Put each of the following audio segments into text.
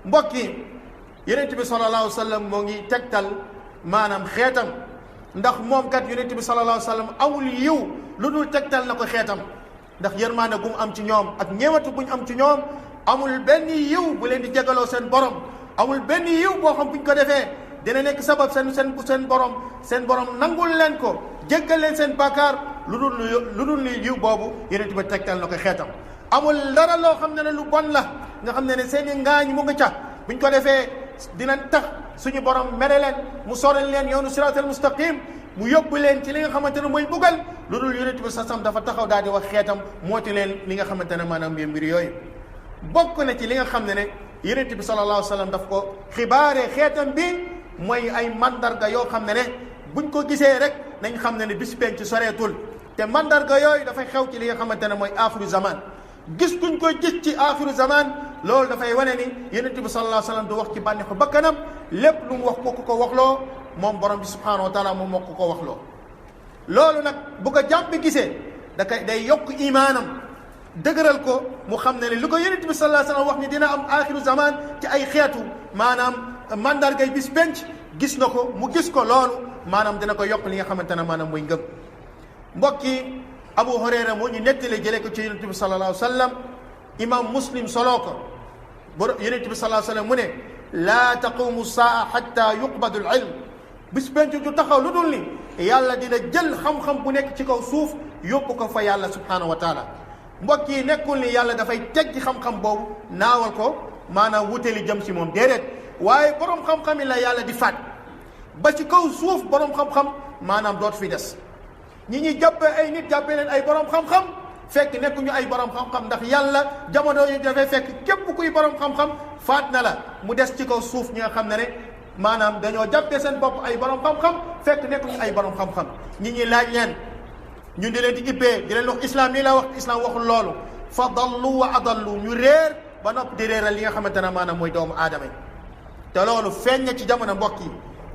mbokk yi yonent bi sallallahu alayhi wa sallam moo ngi tegtal maanaam xeetam, ndax moom kat yonent bi sallallahu alayhi wa sallam amul yiw lu dul tegtal na ko xeetam, ndax yërmaande gu mu am ci ñoom ak ñeewatu bu ñu am ci ñoom amul benn yiw bu leen di jégaloo seen borom, amul benn yiw boo xam bu ñu ko defee dina nekk sabab seen borom nangul leen ko, jéggal leen seen bàkkaar lu dul ni yiw boobu yonent bi tegtal na ko xeetam. amul dara loo xam ne lu bon la nga xam ne seen i ngaañ mu nga ca buñ ko defee dinañ tax suñu borom mere leen, mu sorel leen yoonu siraatal mustaqim, mu yóbbu leen ci li nga xamante ne mooy bugal lu dul yonent bi sasam dafa taxaw daal di wax xeetam mooti leen li nga xamante ne maanaam mbir yooyu. bokk na ci li nga xam ne yonent bi sallallahu alayhi wa sallam daf ko xibaaree xeetam bi mooy ay mandarga yoo xam ne buñ ko gisee rek nañ xam ne bis penc soreetul, te mandarga yooyu dafay xew ci li nga xamante ne mooy axiru zaman. gis kuñ koy gis ci axiru zaman loolu dafay wane ni yonent bi sallallahu alayhi wa sallam du wax ci bànneexu bakkanam, lépp lu mu wax ko waxloo moom borom bi subhanahu wa taala moom moo ko waxloo. loolu nag bu ko jàmm bi gisee day yokk imaanam, dëgëral ko, mu xam ne lu ko yonent bi sallallahu alayhi wa sallam wax ni dina am axiru zaman ci ay xeetu maanaam mandargay bis penc, gis na ko, mu gis ko, loolu maanaam dina ko yokk li nga xamante ne maanaam mooy ngëm. mbokk yi Abu Hurayra moo ñu nettali jëlee ko ci yonent bi sallallahu alayhi wa sallam, imam Muslim soloo ko. yonent bi sallallahu alayhi wa sallam mu ne laa taqumu saa xatta yuqbadu al ilm, bis penc du taxaw lu dul ni yàlla dina jël xam-xam bu nekk ci kaw suuf yóbbu ko fa yàlla subhanahu wa taala. mbokk yi nekkul ni yàlla dafay teggi xam-xam boobu naawal ko maanaam wutali jëm si moom, déedéet, waaye borom xam-xam yi la yàlla di faat ba ci kaw suuf. borom xam-xam maanaam dootu fi des. ñi ñuy jàppee ay nit jàppee leen ay borom xam-xam fekk nekkuñu ay borom xam-xam, ndax yàlla jamono yi dafay fekk képp kuy borom xam-xam faat na la, mu des ci kaw suuf ñi nga xam ne maanaam dañoo jàppee seen bopp ay borom xam-xam fekk nekkuñu ay borom xam-xam. ñi ñuy laaj leen, ñun di leen di ibbee di leen wax islam nii la wax, islam waxul loolu. fa dallu wa adallu, ñu réer ba noppi di réeral li nga xamante ne maanaam mooy doomu aadama yi. te loolu feeñ na ci jamono mbokk yi,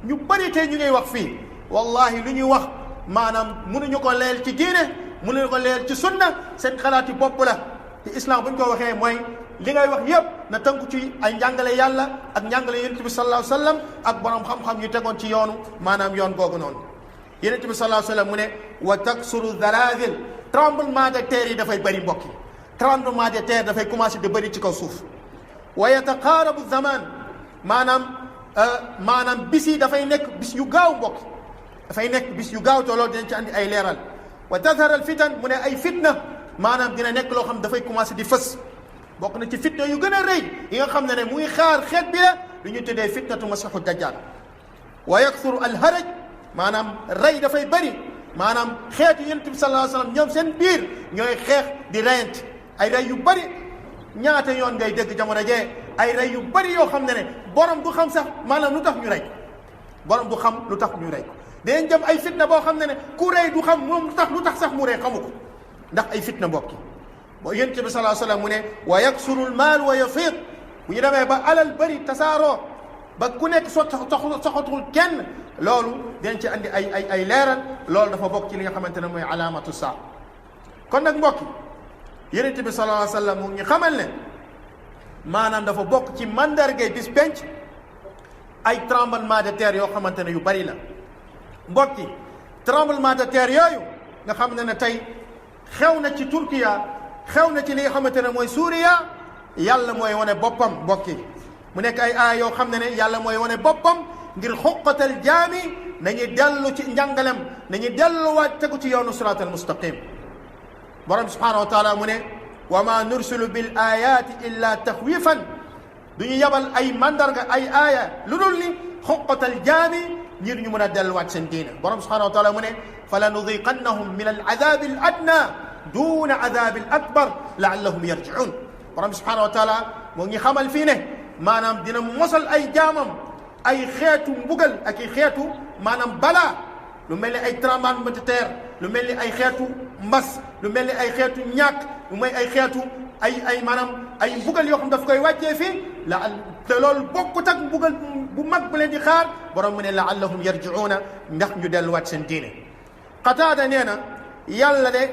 ñu bëri tey ñu ngay wax fii wallahi lu ñuy wax maanaam mënuñu ko leel ci diine, mënuñu ko leel ci sunna, seen xalaati bopp la. te islam bu ñu ko waxee mooy li ngay wax yëpp na tënku ci ay njàngale yàlla ak njàngale yonent bi sallallahu alayhi wa sallam ak borom xam-xam yu tegoon ci yoonu maanaam yoon googu noonu. yonent bi sallallahu alayhi wa sallam mu ne wa taksuru zalazil, tremblement de terre yi dafay bëri mbokk yi, tremblement de terre dafay commencé di bëri ci kaw suuf. wa yataqaarabu zaman, maanaam bis yi dafay nekk bis yu gaaw mbokk, dafay nekk bis yu gaaw te loolu dinañ ci andi ay leeral. wa tazhar al fitan, mu ne ay fitna maanaam dina nekk loo xam dafay commencé di fës. bokk na ci fitna yu gën a rëy yi nga xam ne mu ngi xaar xeet bi la lu ñu tuddee fitnatu masiixu dajjal. wa yaksuru al haraj, maanaam rey dafay bëri, maanaam xeetu yonent bi sallallahu alayhi wa sallam ñoom seen biir ñooy xeex di reyante, ay rey yu bëri. ñaata yoon ngay dégg jamono jee ay rey yu bëri yoo xam ne borom du xam sax maanaam lu tax ñu rey, borom du xam lu tax ñu rey ko. dinañ jëm ay fitna boo xam ne ku rey du xam moom lu tax sax mu rey xamu ko, ndax ay fitna mbokk yi. boo yonent bi sallallahu alayhi wa sallam mu ne wa yaksuru al maal wa yafiid, bu ñu demee ba alal bëri tasaaroo ba ku nekk soxatul kenn, loolu dinañ ci andi ay leeral. loolu dafa bokk ci li nga xamante ne mooy alaamatu saa. kon nag mbokk yi yonent bi sallallahu alayhi wa sallam mu ngi xamal ne maanaam dafa bokk ci mandargay bis penc ay tremblement de terre yoo xamante ne yu bari la. mbokk yi tremblement de terre yooyu nga xam ne tey xew na ci Turkiya, xew na ci li nga xamante ne mooy Suuriya, yàlla mooy wane boppam mbokk yi. mu nekk ay aaya yoo xam ne yàlla mooy wane boppam ngir xoqatal jaami nañu dellu ci njàngalem, nañu delluwaat tegu ci yoonu siraatal mustaqim. borom subhanahu wa taala mu ne wa ma nursilu bil ayati illa taxwifan, du ñu yabal ay mandarga ay aaya lu dul ni xoqatal jaami ngir ñu mën a delluwaat seen diina. borom subhanahu wa taala mu ne fala nudiqannahum min al adabi al adna duna adabi al akbar laallahum yarjiun. borom subhanahu wa taala moo ngi xamal fii ne maanaam dina mosal ay jaamam ay xeetu mbugal ak i xeetu maanaam balaa, lu mel ni ay tremblement de terre, lu mel ni ay xeetu mbas, lu mel ni ay xeetu ñàkk, lu may ay xeetu ay maanaam ay mbugal yoo xam daf koy wàccee fii te loolu bokkut ak mbugal bu mag bu leen di xaar. borom mu ne laallahum yarjiuna, ndax ñu delluwaat seen diine. Qataada nee na yàlla de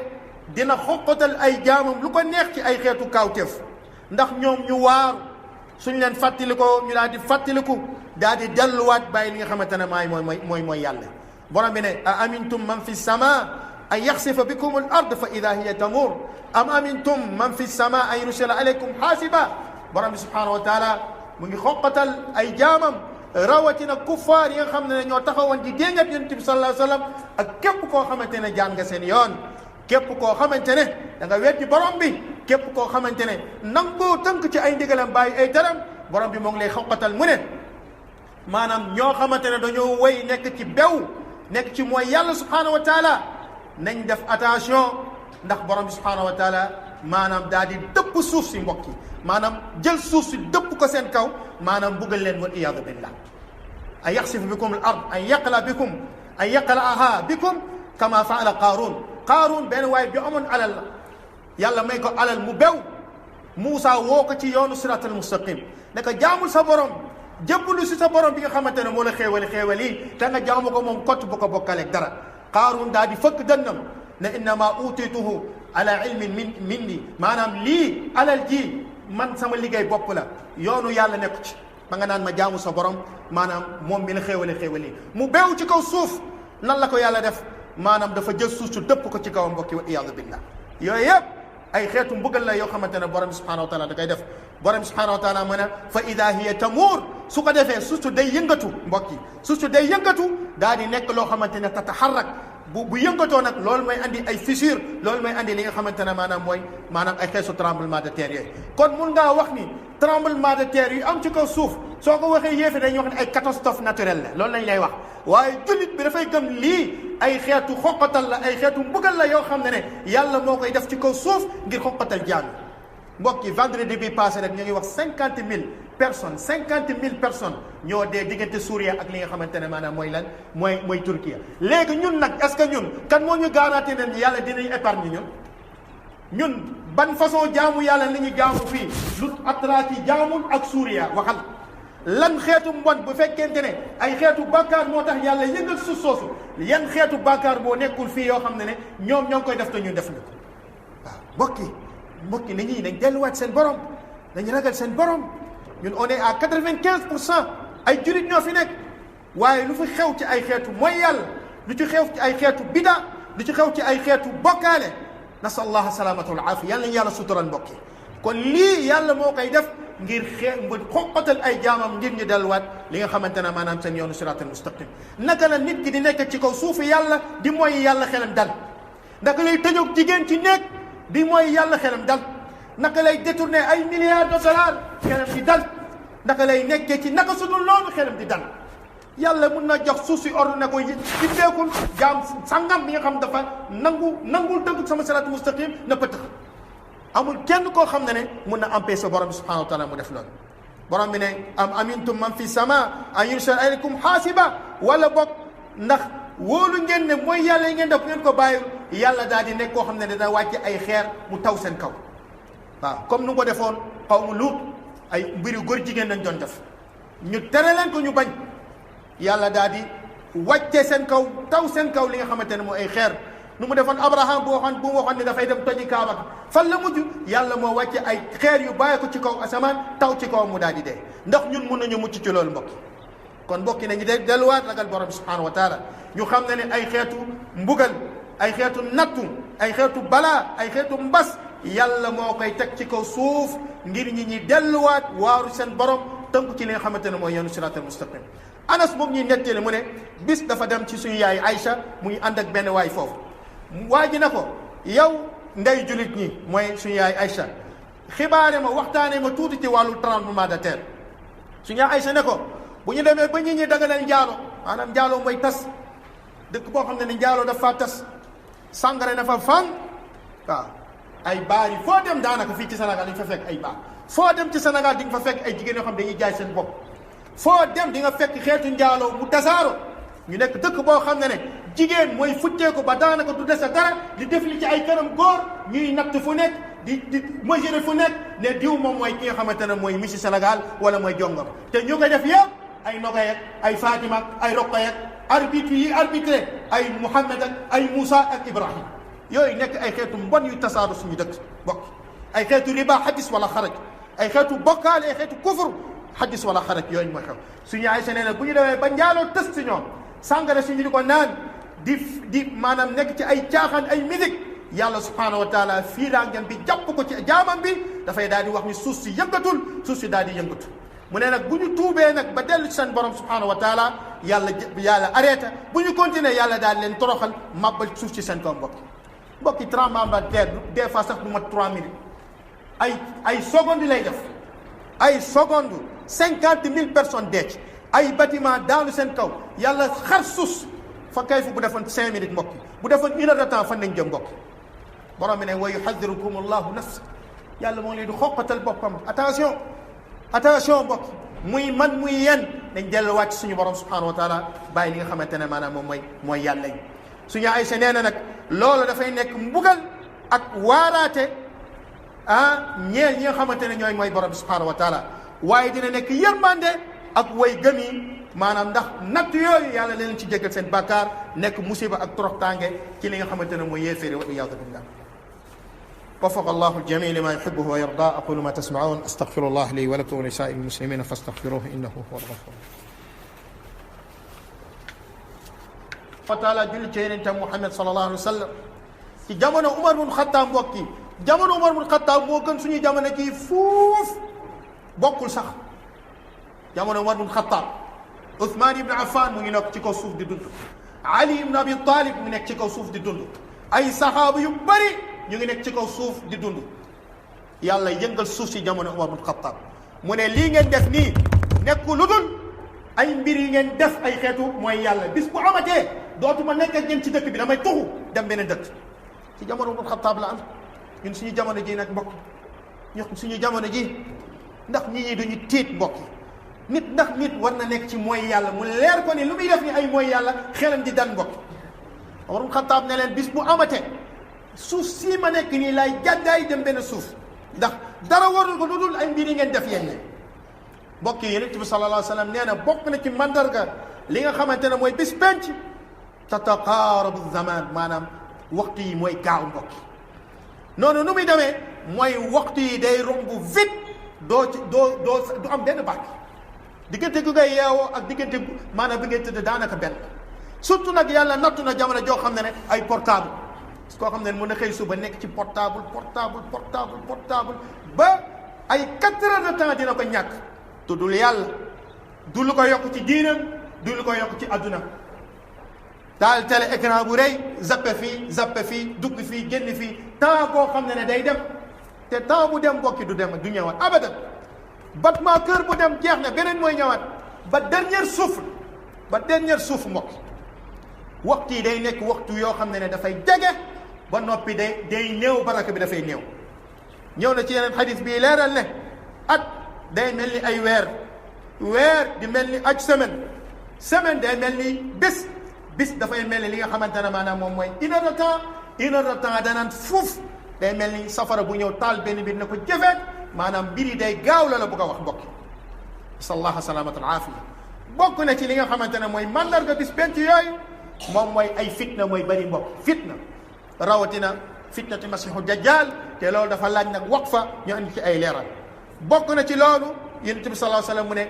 dina xoqatal ay jaamam lu ko neex ci ay xeetu kaawteef, ndax ñoom ñu waaru suñ leen fàttalikoo ñu daal di fàttaliku daal di delluwaat bàyyi li nga xamante ne mooy yàlla. borom bi ne a amintum man fi sama an yaxsifa bikum al ard fa ida hiya tamur am amintum man fi sama an yursila alaykum xaasiba. borom bi subhanahu wa taala mu ngi xoqatal ay jaamam rawatina kuffaar yi nga xam ne ñoo taxawoon di déngat yonent bi sallallahu alayhi wa sallam ak képp koo xamante ne jaan nga seen yoon, képp koo xamante ne da nga weddi borom bi, képp koo xamante ne nangoo tënk ci ay ndigalam bàyyi ay teram. borom bi moo ngi lay xoqatal mu ne maanaam ñoo xamante ne dañoo wéy nekk ci bew, nekk ci mooy yàlla subhanahu wa taala, nañ def attention ndax borom bi subhanahu wa taala maanaam daal di dëpp suuf si mbokk yi, maanaam jël suuf si dëpp ko seen kaw, maanaam buggal leen wal iyaadu billah. an yaxsifa bikum al ard an yaqla'aha bikum kama faala Qaaruun benn waaye bi amoon alal la, yàlla may ko alal mu bew. Muusa woo ko ci yoonu siraatal mustaqim ne ko jaamul sa borom, jébbalu si sa borom bi nga xamante ne moo la xéewal yi te nga jaamu ko moom kott bu ko bokkaleeg dara. Qaaruun daal di fëkk dënnam ne innama utituhu ala ilmin minni, maanaam lii alal ji man sama liggéey bopp la, yoonu yàlla nekku ci ba nga naan ma jaamu sa borom, maanaam moom mi la xéewal yi mu bew ci kaw suuf. nan la ko yàlla def? maanaam dafa jël suuf su dëpp ko ci kawam mbokki wa iyaadu billah. yooyu yëpp ay xeetu mbugal la yoo xamante ne borom bi subhanahu wa taala da koy def. borom bi subhanahu wa taala mu ne fa ida hiya tamuur, su ko defee suuf su day yëngatu mbokki, suuf su day yëngatu daal di nekk loo xamante ne tataharrak bu yëngatoo nag loolu mooy andi ay fissure, loolu mooy andi li nga xamante ne maanaam ay xeetu tremblement de terre yooyu. kon mun ngaa wax ni tremblement de terre yu am ci kaw suuf soo ko waxee yéefe dañuy wax ne ay catastrophe naturelle la, loolu lañ lay wax. waaye jullit bi dafay gëm lii ay xeetu xoqatal la, ay xeetu mbugal la yoo xam ne yàlla moo koy def ci kaw suuf ngir xoqatal jaam. mbokk yi vendredi bi passé rek ñu ngi wax 50,000 personnes ñoo dee diggante Suuriya ak li nga xamante ne maanaam mooy lan mooy Turquie. léegi ñun nag est-ce que ñun kan moo ñu garanti ne yàlla dinañ épargne ñun ban façon jaamu yàlla li ñu jaamu fii lu attraati jaamul ak Suuriya waxal lan xeetu mbon bu fekkente ne ay xeetu bàkkaar moo tax yàlla yëngal suuf soosu, yan xeetu bàkkaar boo nekkul fii yoo xam ne ñoom ñoo ngi koy def te ñun def ñu ko. waaw mbokk yi nit ñi dañ delluwaat seen borom, dañ ragal seen borom. ñun on est à 95% ay jurit ñoo fi nekk, waaye lu fi xew ci ay xeetu mooy yàlla, lu ci xew ci ay xeetu bida, lu ci xew ci ay xeetu bokkaale, nasallahu salaamata wal aafiya. yàlla nañu yàlla sutural mbokk yi. kon lii yàlla moo koy def ngir xoqatal ay jaamam ngir ñu delluwaat li nga xamante ne maanaam seen yoonu siraatal mustaqim. naka la nit ki di nekk ci kaw suufu yàlla di mooy yàlla xelam dal? naka lay tëjoog jigéen ci nekk di mooy yàlla xelam dal? naka lay détourné ay milliards de dollars xelam di dal? naka lay nekkee ci naka su dul loolu xelam di dal? yàlla mun na jox suuf si ordre ko ci beekul jaam sangam bi nga xam dafa nangul tënk sama siraatal mustaqim na pëtëx. amul kenn koo xam ne mun na empêcher borom bi subhanahu wa taala mu def loolu. borom bi ne am amintum man fi sama an yursila alaykum xaasiba, wala bokk ndax wóolu ngeen ne mooy yàlla yi ngeen def ngeen ko bàyyi yàlla daal di nekk koo xam ne dana wàcce ay xeer mu taw seen kaw. waaw comme nu ko defoon xawmu Luut, ay mbiru góor jigéen lañ doon def, ñu tere leen ko ñu bañ, yàlla daal di wàcce seen kaw taw seen kaw li nga xamante ne mooy ay xeer. nu mu defoon Abraham bu mu waxoon ne dafay dem toji Kaaba gi, fan la mujj? yàlla moo wàcce ay xeer yu bàyyi ko ci kaw asamaan taw ci kaw mu daal di dee. ndax ñun mun nañu mucc ci loolu mbokk. kon mbokki nañu delluwaat ragal borom bi subhanahu wa taala, ñu xam ne ay xeetu mbugal, ay xeetu nattu, ay xeetu balaa, ay xeetu mbas yàlla moo koy teg ci kaw suuf ngir ñi delluwaat waaru seen borom tënku ci li nga xamante ne mooy yoonu siraatal mustaqim. Anas moom ñuy nettali mu ne bis dafa dem ci suñu yaay Aïcha mu ngi ànd ak benn waay foofu. waa ji na ko yow ndey julit ñi mooy suñu yaay Aïcha, xibaare ma waxtaanee ma tuuti ci wàllu tremblement de terre. suñu yaay Aïcha ne ko bu ñu demee ba nit ñi daganal njaalo, maanaam njaalo mooy tas, dëkk boo xam ne njaalo dafa tas, sàngara dafa fang. waaw ay baar yi foo dem daanaka fii ci Sénégal di nga fa fekk ay baar, foo dem ci Sénégal di nga fa fekk ay jigéen yoo xam dañuy jaay seen bopp, foo dem di nga fekk xeetu njaalo mu tasaaro. ñu nekk dëkk boo xam ne jigéen mooy futteeku ba daanaka du dese dara di def li ci ay kanam góor, ñuy natt fu nekk di mesurer fu nekk ne diw moom mooy ki nga xamante ne mooy Miss Sénégal wala mooy jongam. te ñu koy def yëpp ay Nogay ak ay Fatima ak ay Roqaya ak arbitre yi arbitré ay Mouhamed ak ay Moussa ak Ibrahim. yooyu nekk ay xeetu mbon yu tasaaru suñu dëkk bokk, ay xeetu riba xadis wala xaraj, ay xeetu bokkaale ay xeetu kufur xaddis wala xaraj yooyu mooy xew. suñu Aysa nee na bu ñu demee ba njaaloo tës ci ñoom sàngara suñu di ko naan di maanaam nekk ci ay caaxaan ay musique yàlla subhanahu wa taala fii daa ngeen bi jàpp ko ci jaamam bi dafay daal di wax ni suuf si yëngatul suuf si daal di yëngatu. mu ne nag bu ñu tuubee nag ba dellu ci seen borom subhanahu wa taala yàlla arrêté bu ñu continuer yàlla daal leen toroxal màbbal suuf ci seen kaw mbokki tremblement de terre des fois sax du mat 3 minutes ay secondes lay def ay secondes 50,000 personnes deec ay bâtiment daanu seen kaw yàlla xar suus fa kay fu bu defoon 5 minutes mbokki bu defoon 1 heure de temps fan nañ jëm mbokki borom bi ne wa yuhadirukum allahu nafs yàlla moo ngi leen di xoqatal boppam attention mbokki muy man muy yéen dañ delluwaat ci suñu borom subhanahu wa taala bàyyi li nga xamante ne maanaam moom mooy yàlla yi. suñu Aysa nee na nag loolu dafay nekk mbugal ak waaraate ñeel ñi nga xamante ne ñooy mooy borom bi subhanahu wa taala waaye dina nekk yërmande ak way gëm yi maanaam ndax natt yooyu yàlla leen ci jéggal seen bàkkaar nekk musiba ak toroxtaange ci li nga xamante ne mooy yéeféeri wa iyaadu billah. وفق الله الجميع لما يحبه ويرضى. أقول ما تسمعون أستغفر الله لي ولكم ولسائر المسلمين فاستغفروه إنه هو الغفور. فتعالى جل جلاله محمد صلى الله عليه وسلم ci jamono Umar bun Xattaab mbokk yi jamono Umar bun Xattaab moo gën suñu jamono ji fuuf bokkul sax jamono Umar bun Xattaab Uthman ibn Affan mu ngi nekk ci kaw suuf di dund Ali ibn Abi Talib mu nekk ci kaw suuf di dund ay saxaaba yu bari ñu ngi nekk ci kaw suuf di dund yàlla yëngal suuf si jamono Umar bun Xattaab mu ne lii ngeen def nii nekku lu dul ay mbir yi ngeen def ay xeetu mooy yàlla bis bu amatee dootuma nekk ak ngeen ci dëkk bi damay tuxu dem beneen dëkk ci jamono Umar bun Xattaab la am ñun suñu jamono ji nag mbokk ñu suñu jamono ji ndax nit ñi duñu tiit mbokk ndax nit war na nekk ci mooy yàlla mu leer ko ni lu muy def ni ay mooy yàlla xelam di dal mbokk Umar bun Xattaab ne leen bis bu amatee suuf sii ma nekk nii laay jàddaay dem benn suuf ndax dara warul ko lu dul ay mbir yi ngeen def yéen mbokk yi Yonent bi sallallahu alayhi wa sallam nee na bokk na ci mandarga li nga xamante ne mooy bis penc tataqaarabu zaman maanaam waxtu yi mooy gaaw mbokk noonu nu muy demee mooy waxtu yi day romb vite du am benn bàkk diggante gu ngay yeewoo ak diggante maanaam bi ngay tëdd daanaka benn surtout nag yàlla nattu na jamono joo xam ne ay portable koo xam ne mën na xëy suba nekk ci portable ba ay 4 heures de temps dina ko ñàkk tuddul yàlla du lu ko yokk ci diinam du lu ko yokk ci adduna daal télé écran bu rëy zappe fii dugg fii génn fii temps boo xam ne day dem te temps bu dem mbokki du ñëwaat abadan battement kër bu dem jeex na beneen mooy ñëwaat ba dernier souffle mbokki waxtu yi day nekk waxtu yoo xam ne dafay jege ba noppi day néew baraka bi dafay néew ñëw na ci yeneen xadis bii leeral ne at day mel ni ay weer di mel ni aj semaine day mel ni bis dafay mel ni li nga xamante ne maanaam moom mooy une heure de temps danaan fuuf day mel ni safara bu ñëw taal benn biir ne ko jëfeet maanaam mbir yi day gaaw la bëgg a wax mbokk sallallahu salaamata al aafiya bokk na ci li nga xamante ne mooy mandarga bis penc yooyu moom mooy ay fitna mooy bari mbokk fitna rawatina fitnati masihu dajjal te loolu dafa laaj nag waqfa ñu andi ci ay leeral bokk na ci loolu yonent bi sallallahu alayhi wa sallam mu ne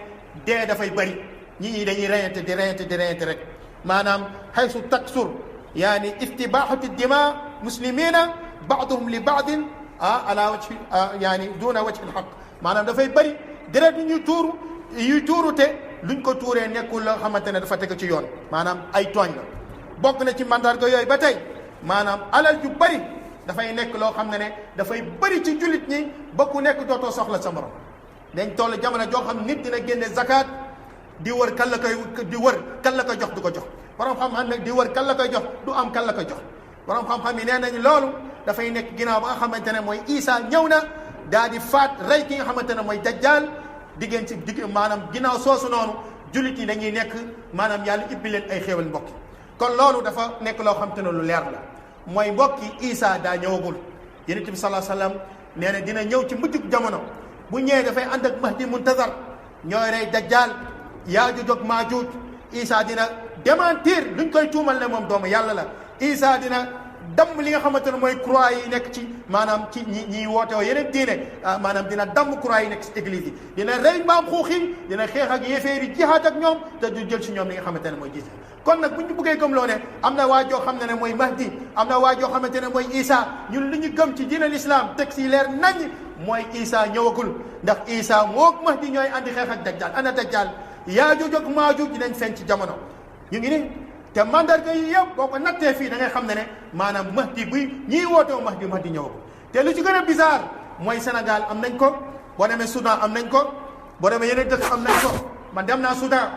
dee dafay bari ñi dañuy reyante rek maanaam haysu taksur yaani istibahatu dima muslimina baaduhum li baadin ala wajhi yaani duna wajhi alhaq maanaam dafay bari deret yuy tuuru te luñ ko tuuree nekkul loo xamante ne dafa teg ci yoon maanaam ay tooñ la bokk na ci mandarga yooyu ba tey maanaam alal ju bari dafay nekk loo xam ne dafay bari ci jullit ñi ba ku nekk dootoo soxla sa morom dañ toll jamono joo xam nit dina génne zakat di wër kan la koy jox du ko jox borom xam-xam nag di wër kan la koy jox du am kan la koy jox borom xam-xam yi nee nañ loolu dafay nekk ginnaaw ba nga xamante ne mooy Isa ñëw na daa di faat rey ki nga xamante ne mooy dajjal maanaam ginnaaw soosu noonu jullit yi dañuy nekk maanaam yàlla ibbi leen ay xéewal mbokki kon loolu dafa nekk loo xam te ne lu leer la mooy mbokki Isa daa ñëwagul Yonent bi sallallahu alayhi wa sallam nee na dina ñëw ci mujjug jamono bu ñëwee dafay ànd ak mahdi muntazar ñooy rey dajjal yaajuj ak maajuj Isa dina démentir luñ koy tuumal ne moom doomu yàlla la Isa dina damm li nga xamante ne mooy croix yi nekk ci maanaam ci ñi woote woo yeneen diine maanaam dina damm croix yi nekk ci église yi dina rey mbaam xuux yi dina xeex ak yéeféer yi jihaad ak ñoom te du jël si ñoom li nga xamante ne mooy gis kon nag bu ñu bëggee gëm loo ne am na waa joo xam ne mooy Mahdi am na waa joo xamante ne mooy Isa ñun li ñu gëm ci diine l'islam teg si leer nañ mooy Isa ñëwagul ndax Isa mook Mahdi ñooy andi xeex ak Dajjal ana Dajjal Yaajuuj ak Maajuuj dinañ feeñ ci jamono ñu ngi ni te mandarga yi yëpp boo ko nattee fii da ngay xam ne maanaam Mahdi buy ñii wootoo Mahdi ñëwagul te lu ci gën a bizarre mooy Sénégal am nañ ko boo demee Soudan am nañ ko boo demee yeneen dëkk am nañ ko man dem naa Soudan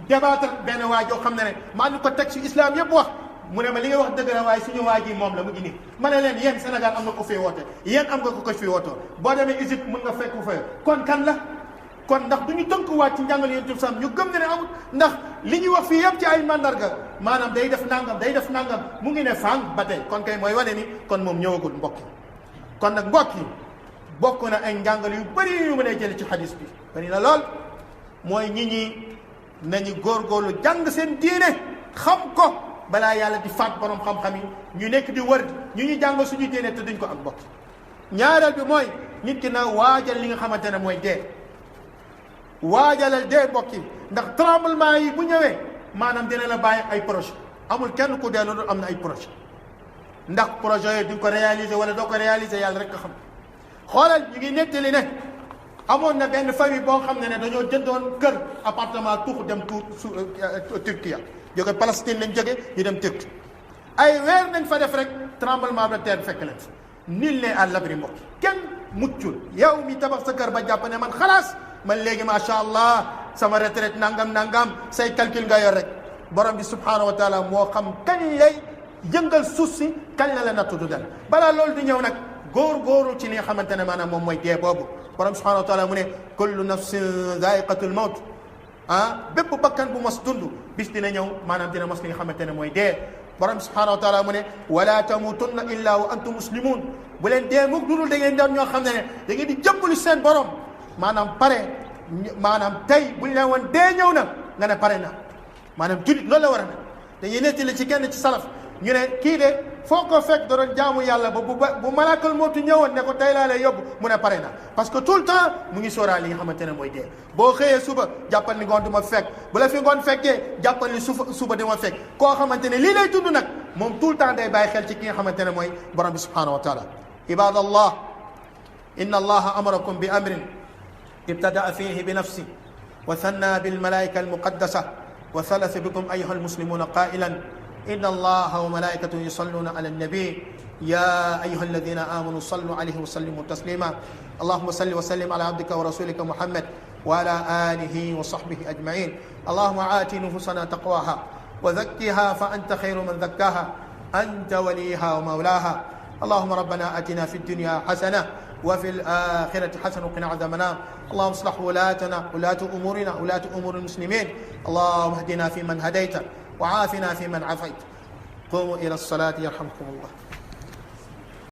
débattre benn waa joo xam ne maa ngi ko teg ci islam yëpp wax mu ne ma li nga wax dëgg la waaye suñu waa ji moom la mu ngi nii ma ne leen yéen Sénégal am nga ko fii woote yéen am nga ko fii wootoo boo demee Égypte mën nga fekk fa kon kan la kon ndax du ñu tënkuwaat ci njàngal yonent bi sam ñu gëm ne amul ndax li ñuy wax fii yëpp ci ay mandarga maanaam day def nangam mu ngi ne fang ba tey kon kay mooy wane ni kon moom ñëwagul mbokk yi kon nag mbokk yi bokk na ay njàngal yu bëri yu mën a jël ci xadis bi bari na lool mooy ñi nañu góorgóorlu jàng seen diine xam ko balaa yàlla di faat borom xam-xam yi ñu nekk di wër ñu jàng suñu diine te duñ ko am mbokk ñaareel bi mooy nit ki na waajal li nga xamante ne mooy dee waajalal dee mbokk yi ndax tremblement yi bu ñëwee maanaam dina la bàyyi ay projet amul kenn ku dee loolu am na ay projet ndax projet yooyu di nga ko réaliser wala doo ko réaliser yàlla rek nga xam xoolal ñu ngi nettali ne amoon na benn famille boo xam ne dañoo jëndoon kër appartement tuux dem Turquie jóge Palestine lañ jóge ñu dem Turquie ay weer nañ fa def rek tremblement de terre fekk leen nul n'est à l'abri mbokk kenn muccul yow mi tabax sa kër ba jàpp ne man xalaas man léegi macha allah sama retraite nangam say calcul nga yor rek borom bi subhanahu wa taala moo xam kañ lay yëngal suuf si kañ la nattu du dal balaa loolu di ñëw nag góor ci li nga xamante ne maanaam moom mooy dee boobu borom subhanahu wa taala mu ne kullu nafsin zaiqatul mawt bépp bakkan bu mos dund bis dina ñëw maanaam dina mos li nga xamante ne mooy dee borom subhanahu wa taala mu ne wala tamutunna illa wa antum muslimun bu leen dee mukk dudul da ngeen doon ñoo xam ne da ngeen di jëmbalu seen borom maanaam tey bu ñu leen woon dee ñëw na nga ne pare na maanaam julit loolu la war a ne dañuy nettali ci kenn ci salaf ñu ne kii de foo ko fekk da doon jaamu yàlla ba bu malaakal mootu ñëwoon ne ko tey laa lay yóbbu mu ne pare na parce que tout le temps mu ngi sóoraal li nga xamante ne mooy dee boo xëyee suba jàppal ni ngoon du ma fekk bu la fi ngoon fekkee jàppal ni suba di ma fekk koo xamante ne lii lay dund nag moom tout le temps day bàyyi xel ci ki nga xamante ne mooy borom bi subhanahu wa taala ibadallah inna allaha amarakum bi amrin ibtadaa fihi bi nafsi wa thanna bil malaika al muqaddasa wa thalatha bikum ayuha al muslimuna qailan إن الله وملائكته يصلون على النبي يا أيها الذين آمنوا صلوا عليه وسلموا تسليما اللهم صل وسلم على عبدك ورسولك محمد وعلى آله وصحبه أجمعين اللهم آت نفوسنا تقواها وزكها فأنت خير من زكاها أنت وليها ومولاها اللهم ربنا آتنا في الدنيا حسنة وفي الآخرة حسنة وقنا عذاب النار اللهم اصلح ولاتنا ولاة أمورنا ولاة أمور المسلمين اللهم اهدنا فيمن هديت وعافنا فيمن عافيت قوموا إلى الصلاة يرحمكم الله